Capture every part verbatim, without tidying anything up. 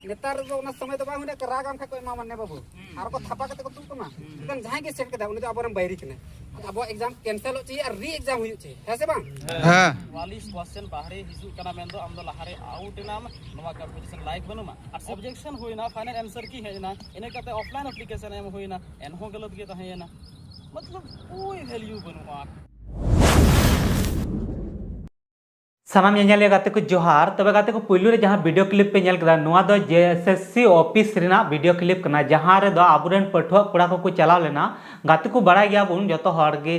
ᱱᱮᱛᱟᱨ ᱫᱚ ᱚᱱᱟ ᱥᱚᱢᱚᱭ ᱫᱚ ᱵᱟᱝ ᱦᱩᱭᱱᱟ, ᱨᱟᱜᱟᱢ ᱠᱷᱟᱡ ᱠᱚ ᱮᱢᱟᱢᱟ ᱱᱮ ᱵᱟᱹᱵᱩ, ᱟᱨ ᱠᱚ ᱛᱷᱟᱯᱟ ᱠᱟᱛᱮ ᱠᱚ ᱛᱩᱫ ᱠᱟᱢᱟ᱾ ᱢᱮᱱᱠᱷᱟᱱ ᱡᱟᱦᱟᱸᱭ ᱜᱮ ᱥᱮᱱ ᱠᱮᱫᱟ, ᱩᱱᱤ ᱫᱚ ᱟᱵᱚᱨᱮᱱ ᱵᱟᱹᱭᱨᱤ ᱠᱟᱱᱟᱭ᱾ ᱟᱵᱚᱣᱟᱜ ᱮᱠᱡᱟᱢ ᱠᱮᱱᱥᱮᱞᱚᱜ ᱪᱟᱹᱦᱤ ᱟᱨ ᱨᱤ ᱮᱠᱡᱟᱢ ᱦᱩᱭᱩᱜ ᱪᱟᱹᱦᱤ, ᱦᱮᱸ ᱥᱮ ᱵᱟᱝ? ᱦᱮᱸ᱾ ᱪᱩᱣᱟᱞᱤᱥ ᱠᱚᱥᱪᱮᱱ ᱵᱟᱦᱨᱮ ᱦᱤᱡᱩᱜ ᱠᱟᱱᱟ ᱢᱮᱱᱫᱚ ᱟᱢ ᱫᱚ ᱞᱟᱦᱟᱨᱮ ᱟᱣᱩᱴ ᱮᱱᱟᱢ, ᱱᱚᱣᱟ ᱠᱟᱱᱯᱷᱟᱨᱢᱮᱥᱚᱱ ᱞᱟᱭᱤᱠ ᱵᱟᱹᱱᱩᱜᱼᱟ᱾ ᱟᱨ ᱚᱵᱡᱮᱠᱥᱚᱱ ᱦᱩᱭᱱᱟ, ᱯᱷᱟᱭᱱᱟᱞ ᱟᱱᱥᱟᱨ ᱠᱤ ᱦᱮᱡ ᱮᱱᱟ, ᱤᱱᱟᱹ ᱠᱟᱛᱮ ᱚᱯᱷᱞᱟᱭᱤᱱ ᱮᱯᱞᱤᱠᱮᱥᱚᱱ ᱮᱢ ᱦᱩᱭᱱᱟ, ᱮᱱᱦᱚᱸ ᱜᱟᱞᱟᱛ ᱜᱮ ᱛᱟᱦᱮᱸᱭᱮᱱᱟ᱾ ᱢᱚᱛᱞᱚᱵ ᱠᱳᱭ ᱵᱷᱮᱞᱭᱩ ᱵᱟᱹᱱᱩᱜᱼᱟ᱾ ᱥᱟᱱᱟᱢ ᱧᱮᱧᱮᱞᱤᱭᱟᱹ ᱜᱟᱛᱮ ᱠᱚ ᱡᱚᱦᱟᱨ᱾ ᱛᱚᱵᱮ ᱜᱟᱛᱮ ᱠᱚ, ᱯᱩᱭᱞᱩ ᱨᱮ ᱡᱟᱦᱟᱸ ᱵᱷᱤᱰᱤᱭᱳ ᱠᱞᱤᱯ ᱯᱮ ᱧᱮᱞ ᱠᱮᱫᱟ, ᱱᱚᱣᱟ ᱫᱚ ᱡᱮ ᱮᱥ ᱮᱥ ᱥᱤ ᱚᱯᱷᱤᱥ ᱨᱮᱱᱟᱜ ᱵᱷᱤᱰᱤᱭᱳ ᱠᱞᱤᱯ ᱠᱟᱱᱟ, ᱡᱟᱦᱟᱸ ᱨᱮᱫᱚ ᱟᱵᱚᱨᱮᱱ ᱯᱟᱹᱴᱷᱩᱣᱟᱹ ᱠᱚᱲᱟ ᱠᱚᱠᱚ ᱪᱟᱞᱟᱣ ᱞᱮᱱᱟ᱾ ᱜᱟᱛᱮ ᱠᱚ, ᱵᱟᱲᱟᱭ ᱜᱮᱭᱟᱵᱚᱱ ᱡᱚᱛᱚ ᱦᱚᱲ ᱜᱮ,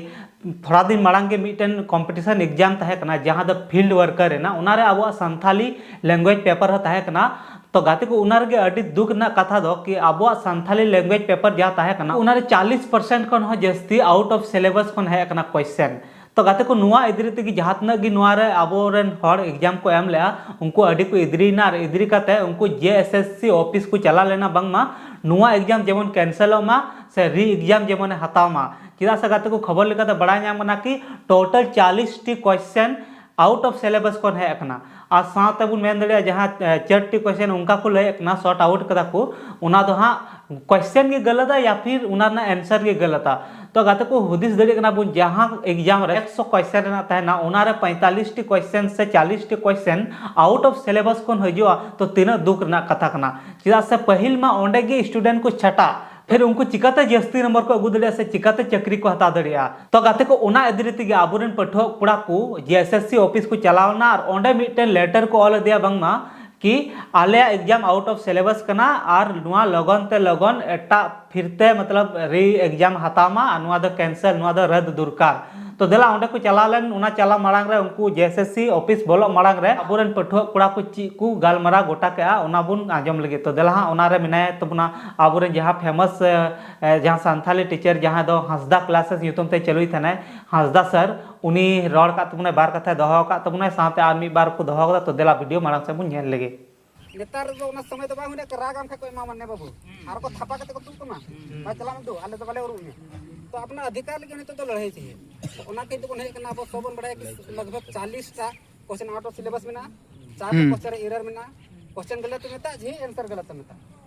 ᱛᱷᱚᱲᱟ ᱫᱤᱱ ᱢᱟᱲᱟᱝ ᱜᱮ ᱢᱤᱫᱴᱮᱱ ᱠᱚᱢᱯᱤᱴᱤᱥᱚᱱ ᱮᱠᱡᱟᱢ ᱛᱟᱦᱮᱸ ᱠᱟᱱᱟ, ᱡᱟᱦᱟᱸ ᱫᱚ ᱯᱷᱤᱞᱰ ᱣᱟᱨᱠᱟᱨ ᱨᱮᱱᱟᱜ, ᱚᱱᱟᱨᱮ ᱟᱵᱚᱣᱟᱜ ᱥᱟᱱᱛᱷᱟᱞᱤ ᱞᱮᱝᱜᱩᱭᱮᱡᱽ ᱯᱮᱯᱟᱨ ᱦᱚᱸ ᱛᱟᱦᱮᱸ ᱠᱟᱱᱟ᱾ ᱛᱚ ᱜᱟᱛᱮ ᱠᱚ, ᱚᱱᱟ ᱨᱮᱜᱮ ᱟᱹᱰᱤ ᱫᱩᱠ ᱨᱮᱱᱟᱜ ᱠᱟᱛᱷᱟ ᱫᱚ ᱠᱤ ᱟᱵᱚᱣᱟᱜ ᱥᱟᱱᱛᱷᱟᱞᱤ ᱞᱮᱝᱜᱩᱭᱮᱡᱽ ᱯᱮᱯᱟᱨ ᱡᱟᱦᱟᱸ ᱛᱟᱦᱮᱸ ᱠᱟᱱᱟ, ᱚᱱᱟᱨᱮ ᱪᱟᱞᱤᱥ ᱯᱟᱨᱥᱮᱱᱴ ᱠᱷᱚᱱ ᱦᱚᱸ ᱡᱟᱹᱥᱛᱤ ᱟᱣᱩᱴ ᱚᱯᱷ ᱥᱤᱞᱮᱵᱟᱥ ᱠᱷᱚᱱ ᱦᱮᱡ ᱟᱠᱟᱱᱟ ᱠᱚᱭᱥᱪᱮᱱ᱾ ᱛᱚ ᱜᱟᱛᱮ ᱠᱚ, ᱱᱚᱣᱟ ᱤᱫᱤ ᱛᱮᱜᱮ ᱡᱟᱦᱟᱸ ᱛᱤᱱᱟᱹᱜ ᱜᱮ ᱱᱚᱣᱟ ᱨᱮ ᱟᱵᱚᱨᱮᱱ ᱦᱚᱲ ᱮᱠᱡᱟᱢ ᱠᱚ ᱮᱢ ᱞᱮᱜᱼᱟ, ᱩᱱᱠᱩ ᱟᱹᱰᱤ ᱠᱚ ᱤᱫᱽᱨᱤᱭᱮᱱᱟ, ᱟᱨ ᱤᱫᱽᱨᱤ ᱠᱟᱛᱮ ᱩᱱᱠᱩ ᱡᱮ ᱮᱥ ᱮᱥ ᱥᱤ ᱚᱯᱷᱤᱥ ᱠᱚ ᱪᱟᱞᱟᱣ ᱞᱮᱱᱟ, ᱵᱟᱝᱢᱟ ᱱᱚᱣᱟ ᱮᱠᱡᱟᱢ ᱡᱮᱢᱚᱱ ᱠᱮᱱᱥᱮᱞᱚᱜ ᱢᱟ ᱥᱮ ᱨᱤ ᱮᱠᱡᱟᱢ ᱡᱮᱢᱚᱱᱮ ᱦᱟᱛᱟᱣ ᱢᱟ᱾ ᱪᱮᱫᱟᱜ ᱥᱮ ᱜᱟᱛᱮ ᱠᱚ, ᱠᱷᱚᱵᱚᱨ ᱞᱮᱠᱟᱛᱮ ᱵᱟᱲᱟᱭ ᱧᱟᱢ ᱠᱟᱱᱟ ᱠᱤ ᱴᱳᱴᱟᱞ ᱪᱟᱞᱤᱥ ᱴᱤ ᱠᱚᱭᱥᱪᱮᱱ ᱟᱣᱩᱴ ᱚᱯᱷ ᱥᱤᱞᱮᱵᱟᱥ ᱠᱷᱚᱱ ᱦᱮᱡ ᱟᱠᱟᱱᱟ᱾ ᱟᱨ ᱥᱟᱶᱛᱮ ᱵᱚᱱ ᱢᱮᱱ ᱫᱟᱲᱮᱭᱟᱜᱼᱟ, ᱡᱟᱦᱟᱸ, ᱮ, ᱪᱟᱨᱴᱤ ᱠᱚᱭᱥᱪᱮᱱ ᱚᱱᱠᱟ ᱠᱚ ᱞᱟᱹᱭᱮᱫ ᱠᱟᱱᱟ, ᱥᱚᱨᱴ ᱟᱣᱩᱴ ᱠᱟᱫᱟ ᱠᱚ, ᱚᱱᱟ ᱫᱚ ᱦᱟᱸᱜ ᱠᱚᱭᱥᱪᱮᱱ ᱜᱮ ᱜᱟᱞᱟᱛᱟ ᱭᱟ ᱯᱷᱤᱨ ᱚᱱᱟ ᱨᱮᱱᱟᱜ ᱮᱱᱥᱟᱨ ᱜᱮ ᱜᱟᱞᱟᱛᱟ᱾ ᱛᱚ ᱜᱟᱛᱮ ᱠᱚ, ᱦᱩᱫᱤᱥ ᱫᱟᱲᱮᱭᱟᱜ ᱠᱟᱱᱟ ᱵᱚᱱ, ᱡᱟᱦᱟᱸ ᱮᱠᱡᱟᱢ ᱨᱮ ᱮᱠᱥᱚ ᱠᱚᱭᱥᱪᱮᱱ ᱨᱮᱱᱟᱜ ᱛᱟᱦᱮᱱᱟ, ᱚᱱᱟ ᱨᱮ ᱯᱚᱸᱭᱛᱟᱞᱤᱥ ᱴᱤ ᱠᱚᱭᱥᱪᱮᱱ ᱥᱮ ᱪᱟᱞᱤᱥ ᱴᱤ ᱠᱚᱭᱥᱪᱮᱱ ᱟᱣᱩᱴ ᱚᱯᱷ ᱥᱤᱞᱮᱵᱟᱥ ᱠᱷᱚᱱ ᱦᱤᱡᱩᱜᱼᱟ, ᱛᱚ ᱛᱤᱱᱟᱹᱜ ᱫᱩᱠ ᱨᱮᱱᱟᱜ ᱠᱟᱛᱷᱟ ᱠᱟᱱᱟ᱾ ᱪᱮᱫᱟᱜ ᱥᱮ ᱯᱟᱹᱦᱤᱞ ᱢᱟ ᱚᱸᱰᱮ ᱜᱮ ᱥᱴᱩᱰᱮᱱᱴ ᱠᱚ ᱪᱷᱟᱴᱟᱜ, ᱯᱷᱤᱨ ᱩᱱᱠᱩ ᱪᱤᱠᱟᱛᱮ ᱡᱟᱹᱥᱛᱤ ᱱᱚᱢᱵᱚᱨ ᱠᱚ ᱟᱹᱜᱩ ᱫᱟᱲᱮᱭᱟᱜᱼᱟ ᱥᱮ ᱪᱤᱠᱟᱛᱮ ᱪᱟᱹᱠᱨᱤ ᱠᱚ ᱦᱟᱛᱟᱣ ᱫᱟᱲᱮᱭᱟᱜᱼᱟ? ᱛᱚ ᱜᱟᱛᱮ ᱠᱚ, ᱚᱱᱟ ᱤᱫᱤ ᱛᱮᱜᱮ ᱟᱵᱚᱨᱮᱱ ᱯᱟᱹᱴᱷᱩᱣᱟᱹ ᱠᱚᱲᱟ ᱠᱚ ᱡᱮ ᱮᱥ ᱮᱥ ᱥᱤ ᱚᱯᱷᱤᱥ ᱠᱚ ᱪᱟᱞᱟᱣ ᱮᱱᱟ ᱟᱨ ᱚᱸᱰᱮ ᱢᱤᱫᱴᱮᱱ ᱞᱮᱴᱟᱨ ᱠᱚ ᱚᱞ ᱟᱫᱮᱭᱟ, ᱵᱟᱝᱢᱟ ᱠᱤ ᱟᱞᱮᱭᱟᱜ ᱮᱠᱡᱟᱢ ᱟᱣᱩᱴ ᱚᱯᱷ ᱥᱤᱞᱮᱵᱟᱥ ᱠᱟᱱᱟ ᱟᱨ ᱱᱚᱣᱟ ᱞᱚᱜᱚᱱ ᱛᱮ ᱞᱚᱜᱚᱱ ᱮᱴᱟᱜ ᱯᱷᱤᱨᱛᱮ, ᱢᱚᱛᱞᱚᱵ, ᱨᱤ ᱮᱠᱡᱟᱢ ᱦᱟᱛᱟᱣ ᱢᱟ ᱟᱨ ᱱᱚᱣᱟ ᱫᱚ ᱠᱮᱱᱥᱮᱞ, ᱱᱚᱣᱟ ᱫᱚ ᱨᱟᱫ ᱫᱚᱨᱠᱟᱨ᱾ ᱛᱚ ᱫᱮᱞᱟ, ᱚᱸᱰᱮ ᱠᱚ ᱪᱟᱞᱟᱣ ᱞᱮᱱ, ᱚᱱᱟ ᱪᱟᱞᱟᱣ ᱢᱟᱲᱟᱝ ᱨᱮ ᱩᱱᱠᱩ ᱡᱮ ᱮᱥ ᱮᱥ ᱥᱤ ᱚᱯᱷᱤᱥ ᱵᱚᱞᱚᱜ ᱢᱟᱲᱟᱝ ᱨᱮ ᱟᱵᱚᱨᱮᱱ ᱯᱟᱹᱴᱷᱩᱣᱟᱹ ᱠᱚᱲᱟ ᱠᱚ ᱪᱮᱫ ᱠᱚ ᱜᱟᱞᱢᱟᱨᱟᱣ ᱜᱚᱴᱟ ᱠᱮᱜᱼᱟ, ᱚᱱᱟ ᱵᱚᱱ ᱟᱸᱡᱚᱢ ᱞᱟᱹᱜᱤᱫ᱾ ᱛᱚ ᱫᱮᱞᱟ ᱦᱟᱸᱜ, ᱚᱱᱟ ᱨᱮ ᱢᱮᱱᱟᱭ ᱛᱟᱵᱚᱱᱟ ᱟᱵᱚᱨᱮᱱ ᱡᱟᱦᱟᱸ ᱯᱷᱮᱢᱟᱥ, ᱮ, ᱡᱟᱦᱟᱸ ᱥᱟᱱᱛᱷᱟᱞᱤ ᱴᱤᱪᱟᱨ, ᱡᱟᱦᱟᱸ ᱫᱚ ᱦᱟᱸᱥᱫᱟ ᱠᱞᱟᱥᱮᱥ ᱧᱩᱛᱩᱢ ᱛᱮ ᱪᱟᱹᱞᱩᱭ ᱛᱟᱦᱮᱱᱟᱭ, ᱦᱟᱸᱥᱫᱟ ᱥᱟᱨ, ᱩᱱᱤ ᱨᱚᱲ ᱠᱟᱜ ᱛᱟᱵᱚᱱᱟᱭ, ᱵᱟᱨ ᱠᱟᱛᱷᱟᱭ ᱫᱚᱦᱚ ᱟᱠᱟᱫ ᱛᱟᱵᱚᱱᱟᱭ, ᱥᱟᱶᱛᱮ ᱟᱨ ᱢᱤᱫ ᱵᱟᱨ ᱠᱚ ᱫᱚᱦᱚ ᱟᱠᱟᱫᱟ᱾ ᱛᱚ ᱫᱮᱞᱟ, ᱵᱷᱤᱰᱤᱭᱳ ᱢᱟᱲᱟᱝ ᱥᱮᱫ ᱵᱚᱱ ᱧᱮᱞ ᱞᱮᱜᱮ᱾ ᱱᱮᱛᱟᱨ ᱫᱚ ᱚᱱᱟ ᱥᱚᱢᱚᱭ ᱫᱚ ᱵᱟᱝ ᱦᱩᱭᱱᱟ, ᱨᱟᱜᱟᱢ ᱠᱷᱟᱡ ᱠᱚ ᱮᱢᱟᱢᱟ ᱱᱮ ᱵᱟᱹᱵᱩ, ᱟᱨ ᱠᱚ ᱛᱷᱟᱯᱟ ᱠᱟᱛᱮ ᱠᱚ ᱛᱩᱫ ᱠᱟᱢᱟ᱾ ᱵᱟᱭ ᱪᱟᱞᱟᱜ ᱢᱮ ᱫᱩ, ᱟᱞᱮ ᱫᱚ ᱵᱟᱞᱮ ᱩᱨᱩᱢ ᱢᱮᱭᱟ᱾ ᱛᱚ ᱟᱯᱱᱟᱨ ᱚᱫᱷᱤᱠᱟᱨ ᱞᱟᱹᱜᱤᱫ ᱱᱤᱛᱚᱜ ᱫᱚ ᱞᱟᱹᱲᱦᱟᱹᱭ ᱪᱟᱹᱦᱤᱭᱮ᱾ ᱛᱚ ᱚᱱᱟ ᱠᱤᱱᱛᱩ ᱵᱚᱱ ᱦᱮᱡ ᱠᱟᱱᱟ, ᱟᱵᱚ ᱥᱚᱵ ᱵᱚᱱ ᱵᱟᱲᱟᱭᱟ ᱠᱤ ᱞᱟᱜᱽ ᱵᱷᱟᱜᱽ ᱪᱟᱞᱤᱥ ᱴᱟ ᱠᱚᱥᱪᱮᱱ ᱟᱣᱩᱴ ᱚᱯᱷ ᱥᱤᱞᱮᱵᱟᱥ ᱢᱮᱱᱟᱜᱼᱟ, ᱪᱟᱨ ᱦᱩᱸ᱾ ᱠᱚᱥᱪᱮᱱ ᱨᱮ ᱮᱨᱟᱨ ᱢᱮᱱᱟᱜᱼᱟ᱾ क्वेश्चन गलत ᱢᱮᱛᱟᱜ ᱡᱮ ᱮᱱᱥᱟᱨ ᱜᱟᱞᱟᱛ ᱢᱮᱛᱟᱜ,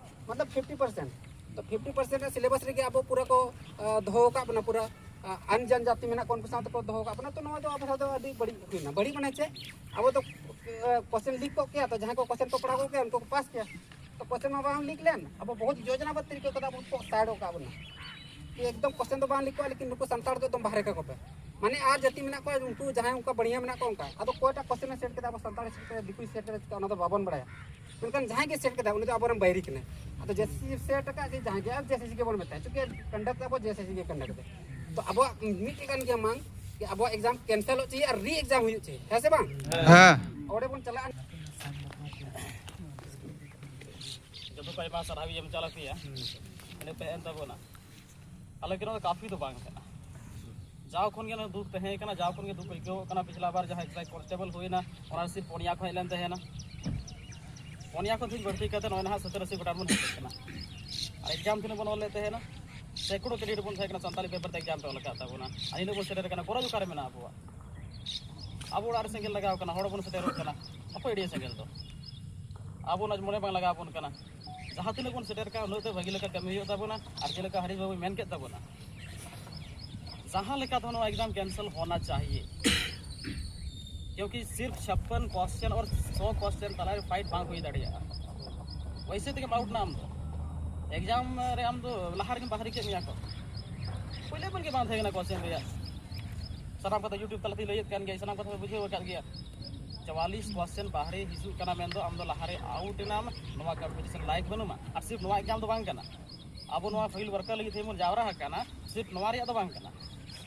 ᱢᱚᱛᱞᱚᱵ ᱯᱷᱤᱯᱴᱤ ᱯᱟᱨᱥᱮᱱᱴ᱾ ᱛᱚ ᱯᱷᱤᱯᱴᱤ ᱯᱟᱨᱥᱮᱱᱴ ᱨᱮ ᱥᱤᱞᱮᱵᱟᱥ ᱨᱮᱜᱮ ᱟᱵᱚ ᱯᱩᱨᱟᱹ ᱠᱚ ᱟ, ᱫᱚᱦᱚ ᱟᱠᱟᱫ ᱵᱚᱱᱟ, ᱯᱩᱨᱟᱹ ᱟᱱ ᱡᱟᱱᱡᱟᱛᱤ ᱢᱮᱱᱟᱜ ᱠᱚᱣᱟ, ᱩᱱᱠᱩ ᱥᱟᱶ ᱛᱮᱠᱚ ᱫᱚᱦᱚ ᱟᱠᱟᱫ ᱵᱚᱱᱟ᱾ ᱛᱚ ᱱᱚᱣᱟ ᱫᱚ ᱟᱵᱚ ᱥᱟᱶ ᱫᱚ ᱟᱹᱰᱤ ᱵᱟᱹᱲᱤᱡ ᱦᱩᱭᱱᱟ᱾ ᱵᱟᱹᱲᱤᱡ ᱢᱟᱱᱮ ᱪᱮᱫ? ᱟᱵᱚ ᱫᱚ ᱠᱚᱥᱪᱮᱱ ᱞᱤᱠ ᱠᱚᱜ ᱠᱮᱭᱟ, ᱛᱚ ᱡᱟᱦᱟᱸᱭ ᱠᱚ ᱠᱚᱥᱪᱮᱱ ᱠᱚ ᱯᱟᱲᱦᱟᱣ ᱠᱚᱜ ᱠᱮᱭᱟ ᱩᱱᱠᱩ ᱠᱚ ᱯᱟᱥ ᱠᱮᱭᱟ᱾ ᱛᱚ ᱠᱚᱥᱪᱮᱱ ᱢᱟ ᱵᱟᱝ ᱞᱤᱠ ᱞᱮᱱ, ᱟᱵᱚ ᱵᱚᱦᱩᱛ ᱭᱳᱡᱚᱱᱟᱵᱚᱫ ᱛᱟᱹᱨᱤᱠᱟ ᱠᱟᱛᱮ ᱟᱵᱚ ᱠᱚ ᱥᱟᱭᱤᱰ ᱟᱠᱟᱫ ᱵᱚᱱᱟ᱾ ᱮᱠᱫᱚᱢ ᱠᱚᱥᱪᱮᱱ ᱫᱚ ᱵᱟᱝ ᱞᱤᱠᱚᱜᱼᱟ, ᱞᱮᱠᱤᱱ ᱱᱩᱠᱩ ᱥᱟᱱᱛᱟᱲ ᱫᱚ ᱮᱠᱫᱚᱢ ᱵᱟᱦᱨᱮ ᱠᱟᱠᱚ ᱯᱮ᱾ ᱢᱟᱱᱮ ᱟᱨ ᱡᱟᱹᱛᱤ ᱢᱮᱱᱟᱜ ᱠᱚᱣᱟ ᱩᱱᱠᱩ ᱡᱟᱦᱟᱸᱭ ᱚᱱᱠᱟ ᱵᱟᱹᱲᱤᱭᱟᱹ ᱢᱮᱱᱟᱜ ᱠᱚᱣᱟ ᱚᱱᱠᱟ, ᱟᱫᱚ ᱚᱠᱚᱭᱴᱟᱜ ᱠᱚᱥᱪᱮᱱ ᱮ ᱥᱮᱴ ᱠᱮᱫᱟ ᱟᱵᱚ ᱥᱟᱱᱛᱟᱲ ᱥᱮᱴ ᱠᱮᱫᱟ, ᱫᱤᱠᱩᱭ ᱥᱮᱴ ᱠᱮᱫᱟ, ᱪᱮᱠᱟ ᱚᱱᱟ ᱫᱚ ᱵᱟᱵᱚᱱ ᱵᱟᱲᱟᱭᱟ᱾ ᱢᱮᱱᱠᱷᱟᱱ ᱡᱟᱦᱟᱸᱭ ᱜᱮ ᱥᱮᱴ ᱠᱮᱫᱟ ᱩᱱᱤ ᱫᱚ ᱟᱵᱚᱨᱮᱱ ᱵᱟᱹᱭᱨᱤ ᱠᱟᱱᱟᱭ᱾ ᱟᱫᱚ ᱡᱮᱥᱮᱥᱤ ᱥᱮᱴ ᱟᱠᱟᱫ ᱥᱮ ᱡᱟᱦᱟᱸᱭ ᱜᱮ, ᱟᱨ ᱡᱮᱥᱮᱥᱤ ᱜᱮᱵᱚᱱ ᱢᱮᱛᱟᱭᱟ, ᱪᱩᱸᱠᱤ ᱠᱚᱱᱰᱟᱠᱴ ᱟᱵᱚ ᱡᱮᱥᱮᱥᱤ ᱜᱮ ᱠᱚᱱᱰᱟᱠᱴ ᱫᱟᱭ᱾ ᱛᱚ ᱟᱵᱚᱣᱟᱜ ᱢᱤᱫᱴᱮᱡ ᱠᱟᱱ ᱜᱮᱭᱟ ᱢᱟᱝ ᱡᱮ ᱟᱵᱚᱣᱟᱜ ᱮᱠᱡᱟᱢ ᱠᱮᱱᱥᱮᱞᱚᱜ ᱪᱟᱹᱦᱤᱭᱮ ᱟᱨ ᱨᱤ ᱮᱠᱡᱟᱢ ᱦᱩᱭᱩᱜ ᱪᱟᱹᱦᱤᱭᱮ, ᱦᱮᱸ ᱥᱮ ᱵᱟᱝ? ᱦᱮᱸ᱾ ᱚᱸᱰᱮ ᱵᱚᱱ ᱪᱟᱞᱟᱜᱼᱟ᱾ ᱡᱚᱛᱚ ᱠᱚ ᱟᱭᱢᱟ ᱥᱟᱨᱦᱟᱣ ᱤᱧ ᱮᱢ ᱪᱟᱞ ᱟᱯᱮᱭᱟ᱾ ᱤᱱᱟᱹ ᱯᱮ ᱮᱢ ᱛᱟᱵᱚᱱᱟ᱾ ᱟᱞᱮ ᱠᱤ ᱱᱚᱣᱟ ᱫᱚ ᱠᱟᱹᱯᱷᱤ ᱫᱚ ᱵᱟᱝ ᱠᱟᱱᱟ᱾ ᱡᱟᱣ ᱠᱷᱚᱱ ᱜᱮ ᱱᱚᱣᱟ ᱫᱩᱠ ᱛᱟᱦᱮᱸ ᱠᱟᱱᱟ, ᱡᱟᱣ ᱠᱷᱚᱱ ᱜᱮ ᱫᱩᱠ ᱟᱹᱭᱠᱟᱹᱣᱚᱜ ᱠᱟᱱᱟ᱾ ᱯᱤᱪᱷᱞᱟ ᱵᱟᱨ ᱡᱟᱦᱟᱸ ᱮᱠᱥᱟᱭᱤᱡ ᱠᱚᱱᱥᱴᱮᱵᱚᱞ ᱦᱩᱭᱱᱟ, ᱚᱱᱟ ᱨᱮ ᱥᱤᱨᱯ ᱯᱚᱱᱭᱟ ᱠᱚ ᱦᱮᱡ ᱞᱮᱱ ᱛᱟᱦᱮᱱᱟ᱾ ᱯᱚᱱᱭᱟ ᱠᱷᱚᱱ ᱛᱮᱦᱮᱧ ᱵᱟᱹᱲᱛᱤ ᱠᱟᱛᱮ ᱱᱚᱜᱼᱚᱭ ᱱᱟᱦᱟᱜ ᱥᱚᱛᱛᱚᱨ ᱟᱥᱤ ᱜᱚᱴᱟᱝ ᱵᱚᱱ ᱦᱮᱡ ᱠᱟᱱᱟ᱾ ᱟᱨ ᱮᱠᱡᱟᱢ ᱛᱤᱱᱟᱹᱜ ᱵᱚᱱ ᱚᱞ ᱞᱮᱫ ᱛᱟᱦᱮᱱᱟ? ᱥᱮᱠᱲᱚ ᱠᱮᱱᱰᱤᱰᱮᱴ ᱵᱚᱱ ᱛᱟᱦᱮᱸ ᱠᱟᱱᱟ, ᱥᱟᱱᱛᱟᱲᱤ ᱯᱮᱯᱟᱨ ᱛᱮ ᱮᱠᱡᱟᱢ ᱯᱮ ᱚᱞ ᱟᱠᱟᱫ ᱛᱟᱵᱚᱱᱟ᱾ ᱟᱨ ᱤᱱᱟᱹᱜ ᱵᱚᱱ ᱥᱮᱴᱮᱨ ᱠᱟᱱᱟ, ᱜᱚᱨᱚᱡᱽ ᱚᱠᱟᱨᱮ ᱢᱮᱱᱟᱜᱼᱟ ᱟᱵᱚᱣᱟᱜ? ᱟᱵᱚ ᱚᱲᱟᱜ ᱨᱮ ᱥᱮᱸᱜᱮᱞ ᱞᱟᱜᱟᱣ ᱠᱟᱱᱟ, ᱦᱚᱲ ᱵᱚᱱ ᱥᱮᱴᱮᱨᱚᱜ ᱠᱟᱱᱟ, ᱚᱠᱚᱭ ᱤᱲᱤᱭᱟ ᱥᱮᱸᱜᱮᱞ ᱫᱚ? ᱟᱵᱚ ᱚᱱᱟ ᱢᱚᱱᱮ ᱵᱟᱝ ᱞᱟᱜᱟᱣ ᱟᱵᱚᱱ ᱠᱟᱱᱟ᱾ ᱡᱟᱦᱟᱸ ᱛᱤᱱᱟᱹᱜ ᱵᱚᱱ ᱥᱮᱴᱮᱨ ᱠᱟᱱ ᱩᱱᱟᱹᱜ ᱛᱮ ᱵᱷᱟᱹᱜᱤ ᱞᱮᱠᱟ ᱠᱟᱹᱢᱤ ᱦᱩᱭᱩᱜ ᱛᱟᱵᱚᱱᱟ᱾ ᱟᱨ ᱡᱮᱞᱮᱠᱟ ᱦᱟᱨᱤᱥ ᱵᱟᱹᱵᱩᱭ ᱢᱮᱱ ᱠᱮᱫ ᱛᱟᱵᱚᱱᱟ, ᱡᱟᱦᱟᱸ ᱞᱮᱠᱟ ᱫᱚ ᱱᱚᱣᱟ ᱮᱠᱡᱟᱢ ᱠᱮᱱᱥᱮᱞ ᱦᱳᱱᱟ ᱪᱟᱦᱤᱭᱮ, ᱠᱤᱭᱩᱸᱠᱤ ᱥᱤᱨᱯ ᱪᱷᱟᱯᱯᱟᱱ ᱠᱚᱥᱪᱮᱱ ᱟᱨ ᱥᱚ ᱠᱚᱥᱪᱮᱱ ᱛᱟᱞᱟᱨᱮ ᱯᱷᱟᱭᱤᱴ ᱵᱟᱝ ᱦᱩᱭ ᱫᱟᱲᱮᱭᱟᱜᱼᱟ᱾ ᱣᱮᱭᱥᱮ ᱛᱮᱜᱮᱢ ᱟᱣᱩᱴ ᱱᱟ ᱟᱢ ᱫᱚ᱾ ᱮᱠᱡᱟᱢ ᱨᱮ ᱟᱢ ᱫᱚ ᱞᱟᱦᱟ ᱨᱮᱜᱮᱢ ᱵᱟᱦᱨᱮ ᱠᱮᱫ ᱢᱮᱭᱟ ᱠᱚ᱾ ᱯᱳᱭᱞᱳ ᱠᱷᱚᱱ ᱜᱮ ᱵᱟᱝ ᱛᱟᱦᱮᱸ ᱠᱟᱱᱟ ᱠᱚᱥᱪᱮᱱ ᱨᱮᱭᱟᱜ᱾ ᱥᱟᱱᱟᱢ ᱠᱟᱛᱷᱟ YouTube ᱛᱟᱞᱟᱛᱮᱧ ᱞᱟᱹᱭᱮᱫ ᱠᱟᱱ ᱜᱮᱭᱟ, ᱥᱟᱱᱟᱢ ᱠᱟᱛᱷᱟ ᱯᱮ ᱵᱩᱡᱷᱟᱹᱣ ᱟᱠᱟᱫ ᱜᱮᱭᱟ᱾ ᱪᱩᱣᱟᱞᱤᱥ ᱠᱚᱥᱪᱮᱱ ᱵᱟᱦᱨᱮ ᱦᱤᱡᱩᱜ ᱠᱟᱱᱟ ᱢᱮᱱᱫᱚ ᱟᱢ ᱫᱚ ᱞᱟᱦᱟᱨᱮ ᱟᱣᱩᱴ ᱮᱱᱟᱢ, ᱱᱚᱣᱟ ᱠᱚᱢᱯᱤᱴᱤᱥᱚᱱ ᱞᱟᱭᱮᱠ ᱵᱟᱹᱱᱩᱢᱟ᱾ ᱟᱨ ᱥᱤᱨᱯ ᱱᱚᱣᱟ ᱮᱠᱡᱟᱢ ᱫᱚ ᱵᱟᱝ ᱠᱟᱱᱟ᱾ ᱟᱵᱚ ᱱᱚᱣᱟ ᱯᱷᱤᱞᱰ ᱣᱟᱨᱠᱟᱨ ᱞᱟᱹᱜᱤᱫ ᱛᱮᱵᱚᱱ ᱡᱟᱣᱨᱟ ᱟᱠᱟᱱᱟ, ᱥᱤᱨᱯ ᱱᱚᱣᱟ ᱨᱮᱭᱟᱜ ᱫᱚ ᱵᱟᱝ ᱠᱟᱱᱟ᱾